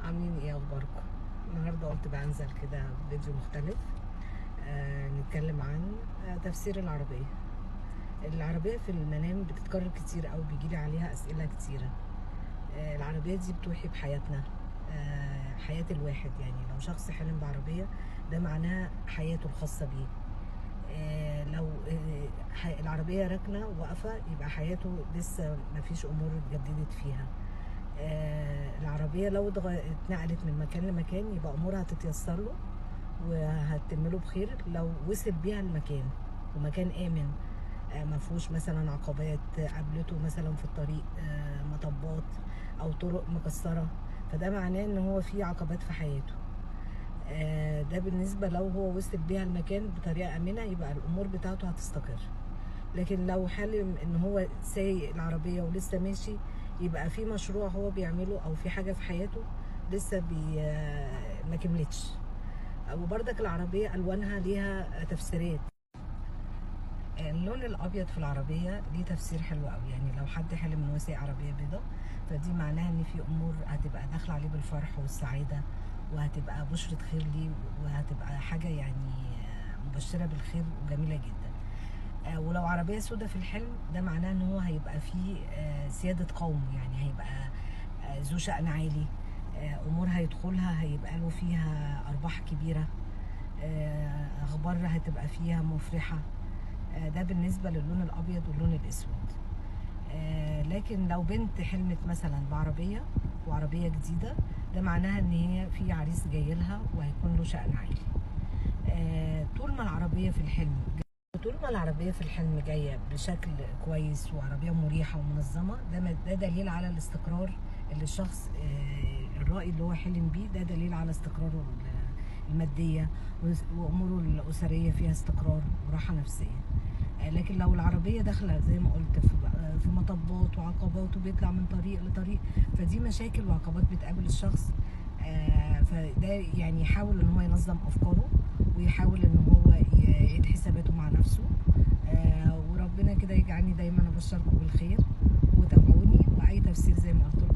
عاملين ايه؟ اخباركم؟ النهارده قلت بقى انزل كده فيديو مختلف، نتكلم عن تفسير العربية. العربية في المنام بتتكرر كتير او بيجيلي عليها اسئلة كتيرة. العربية دي بتوحي بحياتنا، حياة الواحد. يعني لو شخص حلم بعربيه ده معناها حياته الخاصة بيه. لو العربية راكنه واقفة يبقى حياته لسه مفيش امور اتجددت فيها. العربية لو اتنقلت من مكان لمكان يبقى أمورها هتتيسر له وهتتم له بخير لو وصل بيها المكان، ومكان آمن، ما فيهوش مثلا عقبات قابلته مثلا في الطريق، مطبات أو طرق مكسرة، فده معناه إن هو في عقبات في حياته. ده بالنسبة لو هو وصل بيها المكان بطريقة آمنة يبقى الأمور بتاعته هتستقر. لكن لو حلم إن هو سايق العربية ولسه ماشي يبقى في مشروع هو بيعمله او في حاجة في حياته لسه ما كملتش. وبرضك العربية الوانها ليها تفسيرات. اللون الابيض في العربية ليه تفسير حلو قوي. يعني لو حد حلم ان هو سايق عربية بيضاء فدي معناها ان في امور هتبقى داخله عليه بالفرح والسعادة، وهتبقى بشرة خير ليه، وهتبقى حاجة يعني مبشرة بالخير وجميلة جدا. ولو عربية سودة في الحلم ده معناه ان هو هيبقى فيه سيادة قوم، يعني هيبقى ذو شأن عالي، امور هيدخلها هيبقى له فيها ارباح كبيرة، اخبار هتبقى فيها مفرحة. ده بالنسبة للون الابيض واللون الاسود. لكن لو بنت حلمت مثلا بعربية وعربية جديدة ده معناها ان هي في عريس جاي لها وهيكون له شأن عالي. طول ما العربية في الحلم جاية بشكل كويس وعربية مريحه ومنظمة، ده دليل على الاستقرار اللي الشخص الرائي اللي هو حلم بيه، ده دليل على استقراره المادية واموره الاسرية فيها استقرار وراحة نفسية. لكن لو العربية داخله زي ما قلت في مطبات وعقبات وبيطلع من طريق لطريق، فدي مشاكل وعقبات بتقابل الشخص. فده يعني يحاول ان هو ينظم افكاره ويحاول ان هو يعيد حساباته مع نفسه. وربنا كده يجعلني دايما ابشركم بالخير، وتابعوني، واي تفسير زي ما قلت لكم.